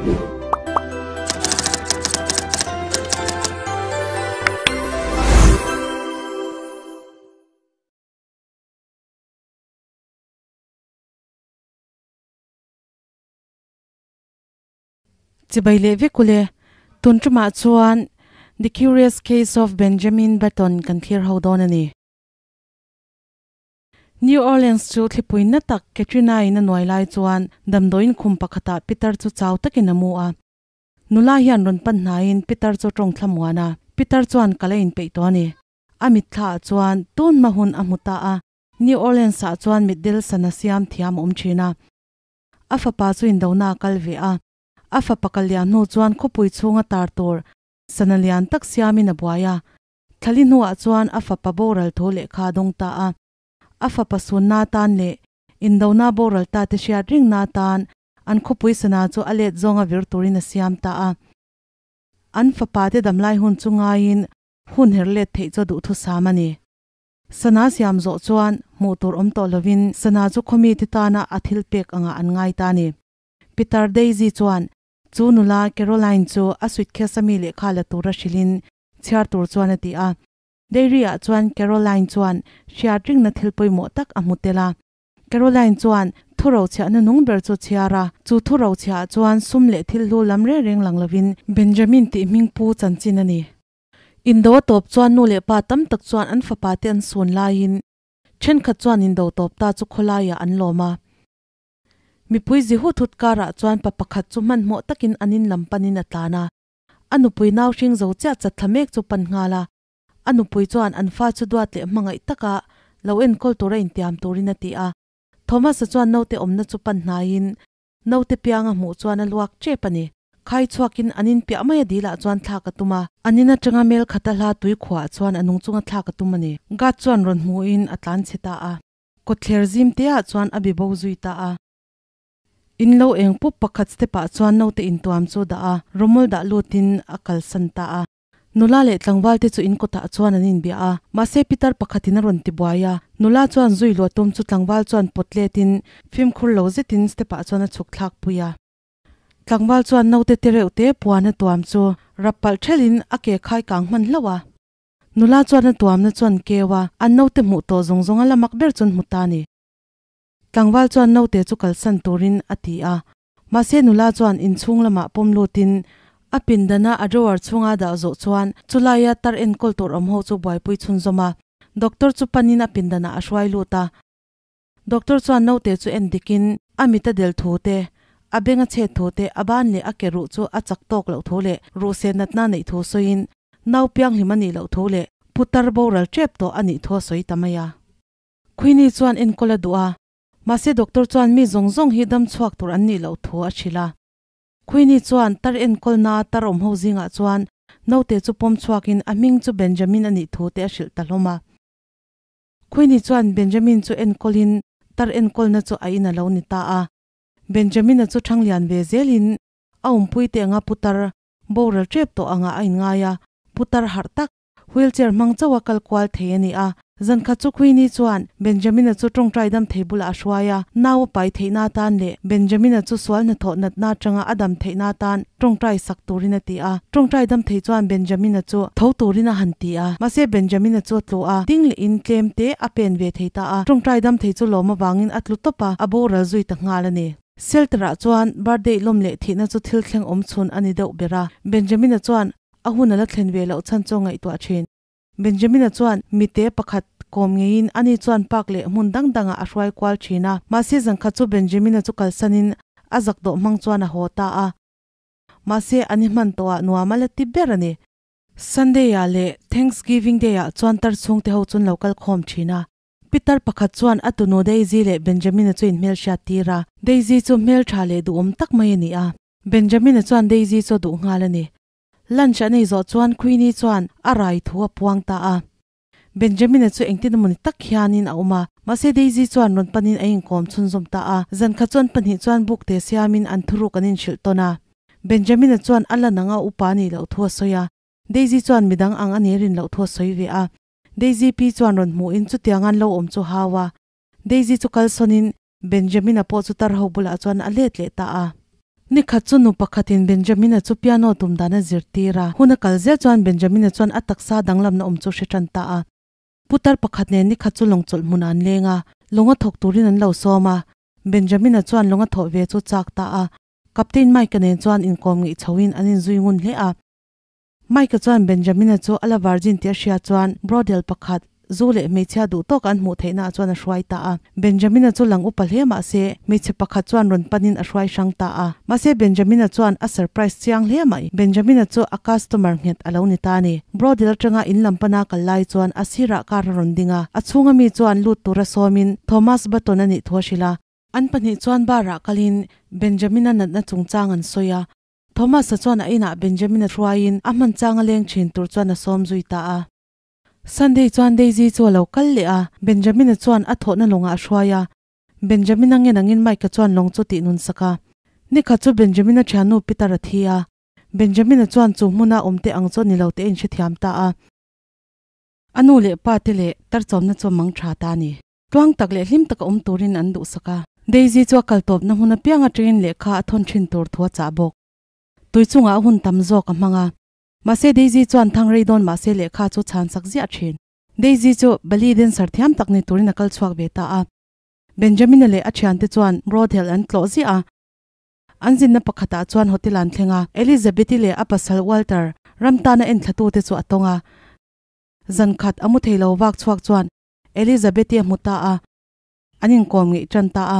Chibai leh vek ule. Tun tumah chuan The Curious Case of Benjamin Button kan thlir ho dawn a ni. New Orleans chu thlipui na tak Katrina in a nuai lai chuan damdawiin khum pakhatah pitar chu chau takin a mu a. Nula hian rawn pan hnaiin pitar chu tawng thlamuan a, pitar chuan ka la inpeih tawh a ni. A mitthla ah chuan tun hma hun a hmu ta a, New Orleans ah chuan mitdel sana siam thiam a awm thin a. A fapa chu indona a kal ve a, a fapa kal liam hnu chuan khawpui chhunga tar tur sana lian tak siamin a buai a. Thlali hnuah chuan a fapa boral thu lehkha a dawng ta a. A fapa sunna atan leh indona boral ta te hriat ringna atan an khawpui sana chu a let zawnga vir turin a siam ta a. An fapa te damlai hun chu ngaiin hun her let theih chu a duhthusam a ni. Sana siam zawh chuan hmuh tur awm tawh lovin sana chu khawmi te tana a thil pek angah an ngai ta a ni. Peter Daisy chuan chu nula Caroline chu a suitcase a mi lehkha la tura hrilhin chhiar tur chuan a ti a. Dairy ah chuan Caroline chuan hriat ringna thil pawimawh tak a hmu tel a. Caroline chuan thu rochhiahna nung ber chu chhiar a, chu thu rochhiah ah chuan sum leh thil hlu lam reng reng lang lovin Benjamin tih hming pu chanchin a ni. Indo a tawp chuan nu leh pa tam tak chuan an fapa te an sun laiin thenkhat chuan indo tawp ta chu khawlaiah an lawm a. Mipui zi hut hut karah chuan pa pakhat chu hmanhmawh takin an in lam panin a tlan a. A nupui nau hring zo chiah chat thla mek chu pan nghal a. A nupui chuan an fa chu duat leh hmangaih taka lo enkawl tura intiam turin a ti a. Thomas-a chuan naute awmna chu pan hnaiin naute pianga hmuh chuan a luak tep a ni. Khai chhuakin an inpiah mai a dilah chuan thlak a tum a. An in atanga mel khata hla tui khuaah chuan a nung chunga thlak a tum a ni. Guard chuan rawn hmuhin a tlan chhe ta a. Kawtthler zim teah chuan a bibo zui ta a. In lo eng pup pakhat step ah chuan naute intuam chu dah a, rawmawl dah lutin a kalsan ta a. Nula leh tlangval te chu in kawtah chuan an inbia a, mahse pitar pakhatin a rawn ti buai a. Nula chuan zui luah tum chu tlangval chuan pawt letin fimkhur lo zetin step ah chuan a chhuk thlak pui a. Tlangval chuan naute te reuh te puan a tuam chu rap palh thelhin a ke khai kang hman hlauh a. Nula chuan a tuamna chuan keu a, an naute hmuh tawh zawng zawng a la mak ber chuan hmu ta a ni. Tlangval chuan naute chu kalsan turin a ti a, mahse nula chuan inchhung lamah pawm lutin a pindana a drawer chhunga dah zawh chuan chulaia tar enkawl tur awm ho chu buaipui chhunzawm a, doctor chu panin a pindanah a hruai lut a. Doctor chuan naute chu en dikin a mit a del thu te, a beng a chhet thu te, a ban leh a ke ruh chu a chak tawk loh thu leh ruhseh natna neih thu sawiin nau pianghlim a nih loh thu leh putar boral tep tawh a nih thu a sawi ta mai a. Queenie chuan enkawl a duh a, mahse doctor chuan mi zawng zawng hi dam chhuak tur an nih loh thu a hrilh a. Queenie chuan tar enkawlna tar awm ho zingah chuan naute chu pawm chhuakin a hming chu Benjamin a nih thu te a hrilh ta hlawm a. Queenie chuan Benjamin chu enkawlin tar enkawlna chu a in a lo ni ta a. Benjamin-a chu ṭhanglian ve zelin a awmpui te anga putar boral ṭep tawh angah a inngai a, putar harh tak wheelchair hmang chauha kal kual thei a ni a. Zankhat chu Queenie chuan Benjamin-a chu ṭawngṭai dam thei bulah a hruai a, nau a pai theihna atan leh Benjamin-a chu sual hnathawh natna aṭanga a dam theihna atan ṭawngṭai sak turin a ti a. Ṭawngṭai dam thei chuan Benjamin-a chu tho turin a han ti a, mahse Benjamin-a chu a tlu a, ding lehin tlem te a pen ve thei ta a. Ṭawngṭai dam thei chu lawm avangin a tlu tawp a, a boral zui ta nghal a ni. Shelter-ah chuan birthday lawm leh thihna chu thil thleng awm chhun a ni deuh ber a, Benjamin-a chuan a hun a la thlen ve loh chhan chu a ngaihtuah thin. Benjamin-a chuan mite pakhat kawm ngeiin ani chuan park leh hmun dang dangah a hruai kual thin a, mahse zankhat chu Benjamin-a chu kalsanin a zak dawh hmang chuan a haw ta a. Mahse an i hman tawhah nuam a la ti ber a ni. Sunday-ah leh Thanksgiving Day-ah chuan tar chhungte ho chu an lo kal khawm thin a. Pitar pakhat chuan a tunu Daisy leh Benjamin-a chu inhmelhriat tir a. Daisy chu hmeltha leh duhawm tak mai a ni a. Benjamin-a chuan Daisy chu a duh nghal a ni. Lunch an ei zawh chuan Queenie chuan a rai thu a puang ta a. Benjamin-a chu engtin emawni tak hianin a awm a, mahse Daisy chuan rawn panin a inkawm chhunzawm ta a. Zan khat chuan pahnih chuan book te siamin an thuruk an inhrilh tawn a. Benjamin-a chuan a lan anga upa a nih loh thu a sawi a, Daisy chuan midang ang a nih rin loh thu a sawi ve a. Daisy pi chuan rawn hmuhin chutiang an lo awm chu hau a. Daisy chu kalsawnin Benjamin-a pawh chu tar ho bulah chuan a let leh ta a. Ni khat chu nu pakhatin Benjamina chu piano tum dan a zirtir a. Hun a kal zel chuan Benjamina chuan a taksa danglamna awm chu hre tan ta a. Putar pakhat nen ni khat chu lawng chawlh hmunah an leng a, lawnga thawk turin an lo sawm a. Benjamina chuan lawnga thawh ve chu chak ta a. Captain Mike-a nen chuan inkawm ngeih chhoin an inzui ngun hle a. Mike-a chuan Benjamina chu a la virgin tih a hria chuan brodel pakhat, zu leh hmeichhia duh tawka an hmuh theihnaah chuan a hruai ta a. Benjamina chu lang upa hle mah se, hmeichhe pakhat chuan rawn panin a hruai hrang ta a. Mahse Benjamina chuan a surprise chiang hle mai. Benjamina chu a customer nghet a lo ni ta a ni. Brodel atanga in lam pana kal lai chuan a sirah car a rawn ding a. A chhunga mi chuan lut tura sawmin Thomas Button a nih thu a hrilh a. An pahnih chuan bar-ah kalin Benjamina natna chungchang an sawi a. Thomas-a chuan a inah Benjamin-a hruaiin a hman chang a leng thin tur chuan a sawm zui ta a. Sunday chuan Daisy chu a lo kal leh a, Benjamin-a chuan a thawhna lawngah a hruai a. Benjamin-a ngen angin Mike-a chuan lawng chu tih nun sak a. Nikhat chu Benjamin-a thiannu Peter a thi a. Benjamin-a chuan chu hmuna awmte ang chu a ni lo tih a inhrethiam ta a. A nu leh pa te leh tarchawmna chu a mang tha ta a ni. Tluang tak leh hlim taka awm turin an duhsak a. Daisy chu a kal tawpna hmun apiang atangin lehkha a thawn thin tur thu a chah bawk. Tui chungah a hun tam zawk a hmang a. Mahse Daisy chuan thang rei dawn mahse lehkha chu chhan sak ziah thin. Daisy chu ballet dancer thiam tak ni turin a kal chhuak ve ta a. Benjamina leh a thiante chuan Broadhill an tlawh ziah a. An zinna pakhatah chuan hotel an thleng a. Elizabeth-i leh a pasal Walter ram tana enthlatute chu a tawng a. Zan khat a mu thei lo vak chhuak chuan Elizabeth-i a hmu ta a, an inkawm ngeih tan ta a.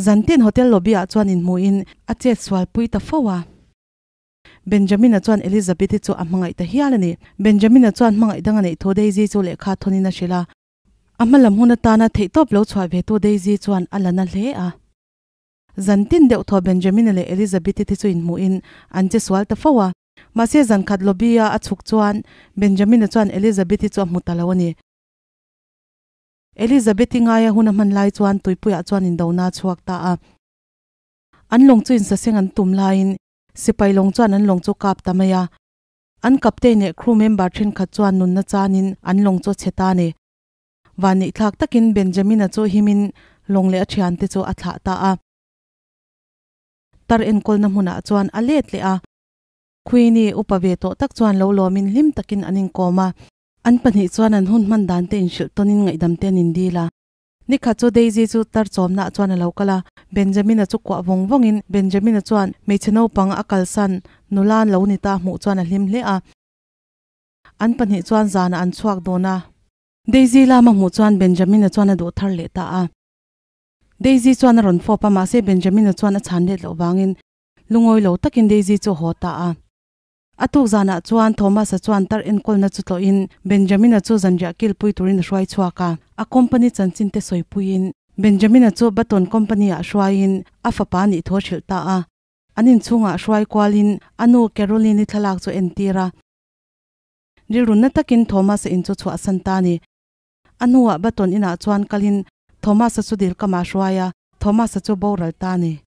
Zantin hotel lobby-ah chuan inhmuhin a chet sual pui ta fo a. Benjamin-a chuan Elizabeth-i chu a hmangaih ta hial a ni. Benjamin-a chuan hmangaih dang a neih thu Daisy chu lehkha thawnin a hrilh a. A hmalam hun atana theihtawp lo chhuah ve tu Daisy chuan a la na hle a. Zantin deuh thaw Benjamin-a leh Elizabeth-i te chu inhmuhin an che sual ta fo a. Mahse zan khat lobby-a a chhuk chuan Benjamin-a chuan Elizabeth-i chu a hmu ta lo a ni. Elizabeth-i ngaia hun a hman lai chuan tuipuiah chuan indona a chhuak ta a. An lawng chu insaseng an tum laiin sipai lawng chuan an lawng chu kap ta mai a. An captain leh crew member thenkhat chuan nunna chanin an lawng chu a chhe ta a ni. Vanneihthlak takin Benjamin-a chu himin lawng leh a thiante chu a thlah ta a. Tar enkawlna hmunah chuan a let leh a. Queenie upa ve tawh tak chuan lo lawmin hlim takin an inkawm a. An pahnih chuan an hun hman dan te inhrilh tawnin ngaihdam te an indil a. Nikhat chu Daisy chu tar chawmnaah chuan a lo kal a, Benjamin-a chu kuah vawng vawngin Benjamin-a chuan hmeichhe naupang a kalsan nula lo ni ta hmuh chuan a hlim hle a. An pahnih chuan zanah an chhuak dawn a. Daisy lama hmuh chuan Benjamin-a chuan a duh thar leh ta a. Daisy chuan a rawn fawp a, mahse Benjamin-a chuan a chhan let loh vangin Lungawi lo takin Daisy chu a haw ta a. A tuk zanah chuan Thomas-a chuan tar enkawlna chu tlawhin Benjamin-a chu zanriah kilpui turin a hruai chhuak a. A company chanchin te sawipuiin Benjamin-a chu Baton company-ah hruaiin a fapa nih thu a hrilh ta a. An inchhungah hruai kualin a nu Caroline-i thlalak chu a entir a. Rilrunna takin Thomas-a in chu chhuahsan ta a ni. A hnuah Baton inah chuan kalin Thomas-a chu dilkamah a hruai a, Thomas-a chu boral ta a ni.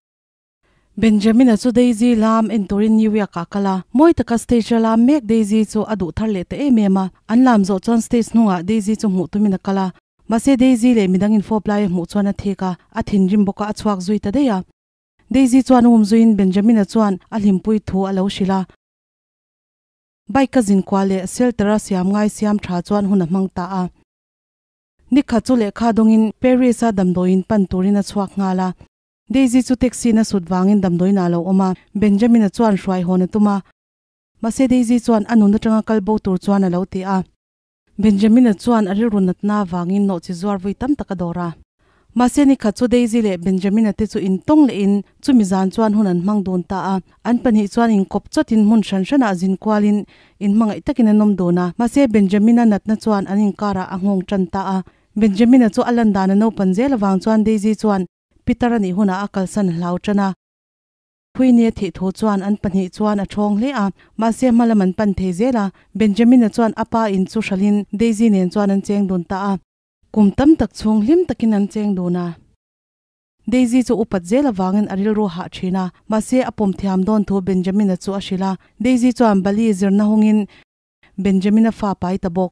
Benjamin-a chu Daisy lam en turin New York-ah a kal a. Mawi taka stage a lam mek Daisy chu a duh thar leh ta em em a. An lam zawh chuan stage hnungah Daisy chu hmuh tumin a kal a. Mahse Daisy leh midang infawp lai a hmuh chuan a thik a, a thinrim bawk a, a chhuak zui ta daih a. Daisy chuan um zuiin Benjamin-a chuan a hlimpui thu a lo hrilh a. Bike a zin kuah leh shelter a siam ngai siam tha chuan hun a hmang ta a. Nikhat chu lehkha dawngin Paris-a damdawiin pan turin a chhuak nghal a. Daisy chu taxi na sut vangin damdawiin ah lo awm a, Benjamin-a chuan hruai hawn a tum a. Mahse Daisy chuan a nun atanga kal bo tur chuan a lo ti a. Benjamin-a chuan a rilru natna vangin nawhchi zuar vui tam tak a dawr a. Mahse nikhat chu Daisy leh Benjamin-a te chu intawng lehin chumi zan chuan hun an hmang dun ta a. An pahnih chuan inkawp chawtin hmun hran hranah zin kualin inhmangaih takin an awm dun a. Mahse Benjamin-a natna chuan an inkarah a nghawng tan ta a. Benjamin-a chu a lan dan a naupan zel avang chuan Daisy chuan Pitar a nih hunah a kalsan a hlau tan a. Phuini a thih thu chuan an pahnih chuan a thawng hle a, mahse hma lam an pan thei zel a. Benjamin-a chuan a pa in chu hralhin Daisy nen chuan an cheng dun ta a. Kum tam tak chhung hlim takin an cheng dun a. Daisy chu upat zel avangin a rilru hah thin a, mahse a pawm thiam dawn thu Benjamin-a chu a hrilh a. Daisy chuan Bali zirna hawngin Benjamin-a fa pai ta bawk.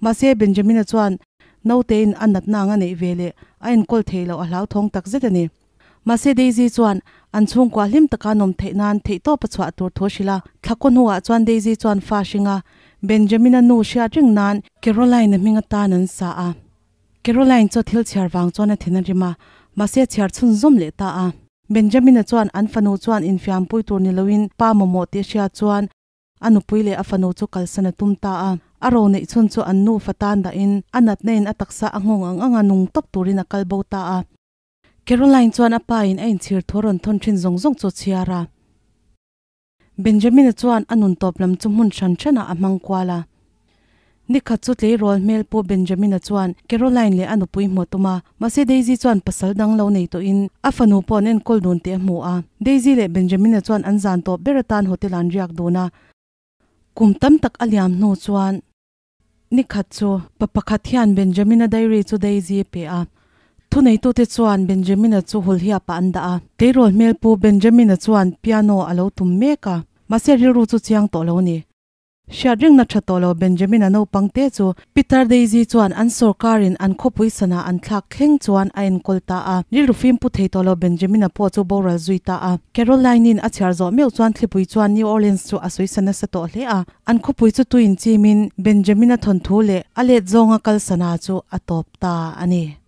Mahse, Benjamina chuan nautein a natna ang a neih ve leh a enkawl theih loh a hlauthawng tak zet a ni. Mahse Daisy chuan an chhungkua hlim taka nawm theih nan theihtawp a chhuah tur thu a hrilh a. Thla kaw hnuah chuan Daisy chuan fa hring a, Benjamin-a nu hriat reng nan Caroline-a hming atan an sa a. Caroline chu thil chhiar vang chuan a thin a rim a, mahse a chhiar chhunzawm leh ta a. Benjamin-a chuan an fanu chuan infiampui tur ni loin pa mamawh tih a hriat chuan a nupui leh a fanu chu kalsan a tum ta a. A ro neih chhun chu an nufa tan dahin a natna in a taksa a nghawng ang anga nung tawp turin a kal bo ta a. Caroline chuan a pa in a inchhir thu a rawn thawn thin zawng zawng chu a chhiar a. Benjamin-a chuan a nun tawp lam chu hmun hran hranah a hmang kual a. Nikhat chu tleirawl hmel pu Benjamin-a chuan Caroline leh a nupui hmuh a tum a, mahse Daisy chuan pasal dang lo nei tawhin a fanu pawh an enkawl dun tih a hmu a. Daisy leh Benjamin-a chuan an zan tawp ber atan hotel-ah an riak dun a. Kum tam tak a liam hnu chuan Nikhat chu pa pakhat hian Benjamin-a diary chu Daisy a pe a. Thuneitute chuan Benjamin-a chu hulhiapah an dah a. Tleirawl hmel pu Benjamin-a chuan piano a lo tum mek a, mahse rilru chu chiang tawh lo a ni. Hriat ringna tha tawh lo Benjamin-a naupang te chu Pitar Daisy chuan an sawrkarin an khawpui sana an thlak thleng chuan a enkawl ta a. Rilru fim pu thei tawh lo Benjamin-a pawh chu boral zui ta a. Caroline-in a chhiar zawh meuh chuan thlipui chuan New Orleans chu a sawi sa nasa tawh hle a. An khawpui chu tuin chimin Benjamin-a thawnthu leh a let zawnga kal sana chu a tawp ta a ni.